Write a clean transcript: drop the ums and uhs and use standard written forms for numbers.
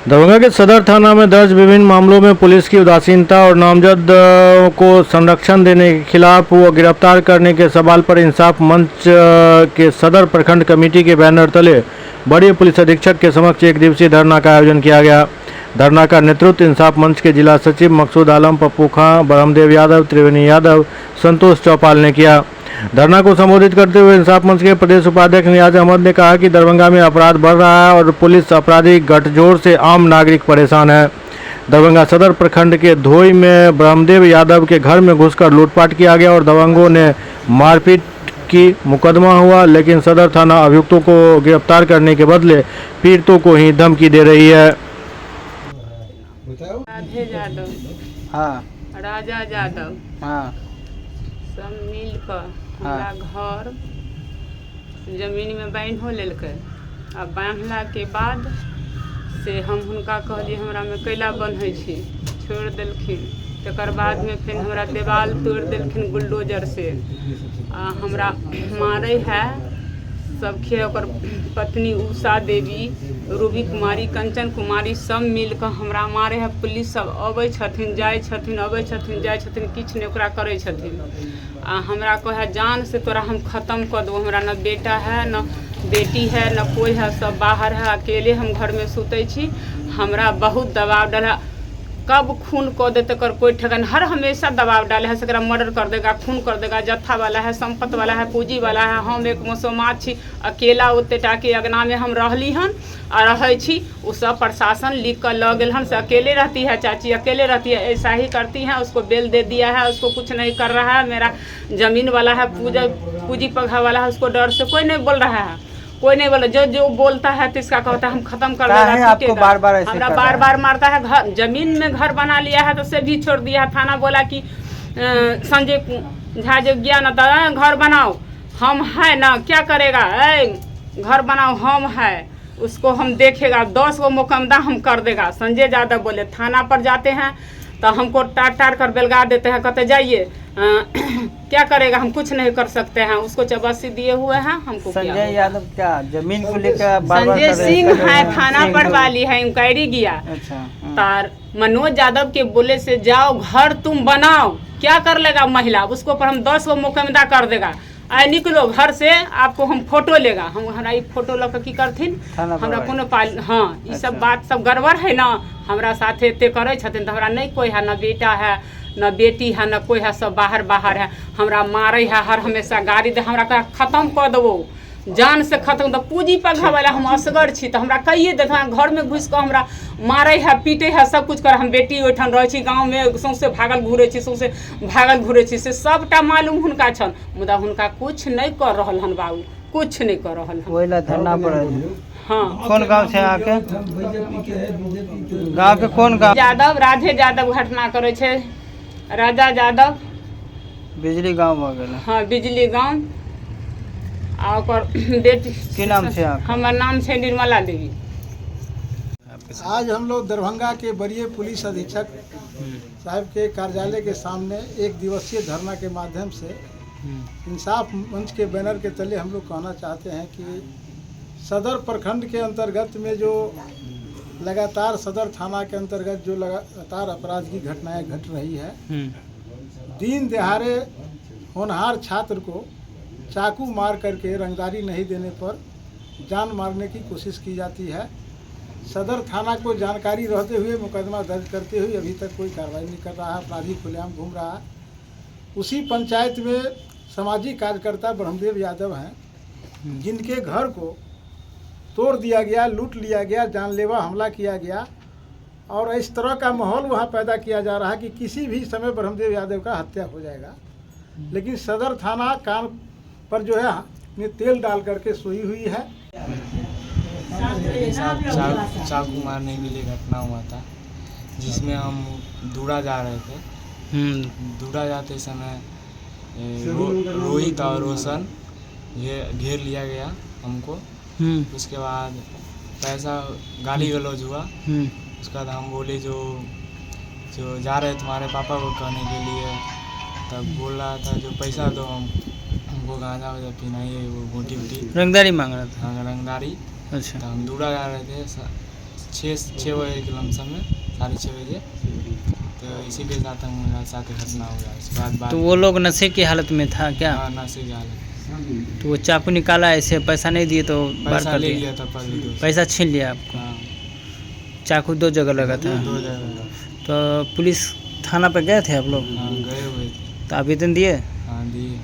दरभंगा के सदर थाना में दर्ज विभिन्न मामलों में पुलिस की उदासीनता और नामजद को संरक्षण देने के खिलाफ व गिरफ्तार करने के सवाल पर इंसाफ मंच के सदर प्रखंड कमेटी के बैनर तले वरीय पुलिस अधीक्षक के समक्ष एक दिवसीय धरना का आयोजन किया गया। धरना का नेतृत्व इंसाफ मंच के जिला सचिव मकसूद आलम, पप्पू खां, ब्रह्मदेव यादव, त्रिवेणी यादव, संतोष चौपाल ने किया। धरना को संबोधित करते हुए इंसाफ मंच के प्रदेश उपाध्यक्ष नियाज अहमद ने कहा कि दरभंगा में अपराध बढ़ रहा है और पुलिस आपराधिक गठजोड़ से आम नागरिक परेशान है। दरभंगा सदर प्रखंड के धोई में ब्रह्मदेव यादव के घर में घुसकर लूटपाट किया गया और दबंगों ने मारपीट की, मुकदमा हुआ, लेकिन सदर थाना अभियुक्तों को गिरफ्तार करने के बदले पीड़ितों को ही धमकी दे रही है। राधे यादव। राजा यादव। सब मिल कऽ हमरा घर जमीनमे बान्हिओ लेलकै आ बान्हलाके बाद से हम हुनका कहलियै, हमरामे कैला बन्है छी? छोड़ि देलखिन। तकर बादमे फेर हमरा देवाल तोड़ि देलखिन बुलडोजरसँ आ हमरा मारै है सबके। ओकर पत्नी उषा देवी, रूबी कुमारी, कंचन कुमारी सब मिल कऽ हमरा मारै है। पुलिस सब अबै छथिन, जाइ छथिन, अबै छथिन, जाइ छथिन, किछु नहि ओकरा करै छथिन। आ हमरा कहै, जान से तोरा हम खत्म कऽ देबो। हमरा न बेटा है, न बेटी है, न कोइ है, सब बाहर है, अकेले हम घरमे सुतै छी। हमरा बहुत दबाव डालै, कब खून कऽ देते एकर कोई ठेकान। हर हमेशा दबाव डाले है, एकरा मर्डर कर देगा, खून कर देगा। जत्था वाला है, संपत वाला है, पूंजी वाला है। हम एक मुसलमान छी, अकेला ओते टाके अगना में हम रहली हन आ रहै छी। ओ सब प्रशासन लिख कर लऽ गेल हन से अकेले रहती है चाची, अकेले रहती है, ऐसा ही करती है। उसको बेल दे दिया है, उसको कुछ नहीं कर रहा है। मेरा जमीन वाला है, पूजा पूंजी पघा वाला है, उसको डर से कोई नहीं बोल रहा है, कोई नहीं बोला। जो जो बोलता है तो इसका कहता है हम खत्म कर काहे देगा, आपको पीटेगा। बार-बार ऐसे हमरा कर रहा बार है? बार मारता है। घर जमीन में घर बना लिया है तो से भी छोड़ दिया है। थाना बोला कि संजय झा जो गया ना तो घर बनाओ, हम है ना, क्या करेगा? ए, घर बनाओ, हम है, उसको हम देखेगा, 10 गो मुकदमा हम कर देगा, संजय यादव बोले। थाना पर जाते हैं तो हमको टार टार कर बेलगा देते हैं, कहते जाइए, क्या करेगा? हम कुछ नहीं कर सकते हैं, उसको चौबसी दिए हुए हैं, हमको क्या संजय होगा? यादव क्या जमीन को लेकर बार बार संजय कर रहे सिंह कर रहे है, हैं? थाना सिंह पर वाली है, इंक्वायरी गया। तार मनोज यादव के बोले से जाओ, घर तुम बनाओ, क्या कर लेगा महिला? उसको पर हम 10 गो मुकदमा कर देगा। आए निकलो घर से, आपको हम फोटो लेगा। हम हमरा ई फोटो लऽ कऽ की करथिन? थाना हमरा पर। कोनो पाल। हाँ, ई सब बात सब गड़बड़ है ना। हमरा साथे एते करै छथिन तऽ हमरा नहि कोइ है, न बेटा है, न बेटी है, न कोइ है, सब बाहर बाहर है। हमरा मारै है हर हमेशा, गाड़ी दे, हमरा कहै, खत्म कऽ देबो, जान से खत्म। तऽ पूँजी पघा वाला, हम असगर छी तऽ हमरा कहिए देत। हमरा घरमे घुसि कऽ हमरा मारै है, पीटै है, सब कुछ कर। हम बेटी ओहिठाम रहै छी, गाँवमे सौंसे भागल घुरै छी, सौंसे भागल घुरै छी, से सबटा मालूम हुनका छनि, मुदा हुनका कुछ नहि कऽ रहल हन बाबू, कुछ नहि कऽ रहल हन। वही ला धरना पर है। हाँ। कोन गांव छै अहाँके? गांव के कोन गांव? यादव, राधे यादव घटना करै छै, राजा यादव। बिजली गांव भऽ गेल। हाँ, बिजली गाँव आ ओकर बेटी। की नाम छै अहाँके? हमर नाम छै निर्मला देवी। आज हम लोग दरभंगा के वरीय पुलिस अधीक्षक साहब के कार्यालय के सामने एक दिवसीय धरना के माध्यम से इंसाफ मंच के बैनर के तले हम लोग कहना चाहते हैं कि सदर प्रखंड के अंतर्गत में जो लगातार सदर थाना के अंतर्गत जो लगातार अपराध की घटनाएं घट रही है, दिन दहाड़े होनहार छात्र को चाकू मार करके रंगदारी नहीं देने पर जान मारने की कोशिश की जाती है। सदर थाना को जानकारी रहते हुए, मुकदमा दर्ज करते हुए अभी तक कोई कार्रवाई नहीं कर रहा है। अपराधी खुलेआम घूम रहा है। उसी पंचायत में सामाजिक कार्यकर्ता ब्रह्मदेव यादव हैं, जिनके घर को तोड़ दिया गया, लूट लिया गया, जानलेवा हमला किया गया और इस तरह का माहौल वहाँ पैदा किया जा रहा है कि किसी भी समय ब्रह्मदेव यादव का हत्या हो जाएगा। लेकिन सदर थाना कान पर जो है में तेल डाल करके सोई हुई है। मेरे साथ चाकू चाकू मारने के लिए घटना हुआ था, जिसमें हम दूरा जा रहे थे। दूरा जाते समय रोहित और रोशन ये घेर लिया गया हमको। उसके बाद पैसा, गाली गलौज हुआ। उसके बाद हम बोले, जो जो जा रहे तुम्हारे पापा को कहने के लिए, तब बोल रहा था जो पैसा दो, हम हमको गांजा वाजा पीना ही है, वो गोटी उटी। रंगदारी मांग रहा था? हाँ, रंगदारी। तो हम दूरा जा रहे थे। 6 बजे के लमसम में, 6:30 बजे। तो इसी के साथ हमारे साथ घटना हुआ। उसके बाद तो वो लोग नशे की हालत में था क्या? हाँ, नशे की हालत। तो वो चाकू निकाला, ऐसे पैसा नहीं दिए तो वार पैसा कर ले दिया। लिया था पर भी। पैसा छीन लिया आपको? हाँ। चाकू 2 जगह लगा था। 2 जगह। तो पुलिस थाना पर गए थे आप लोग? हाँ, गए हुए थे। तो आवेदन दिए? हाँ, दिए।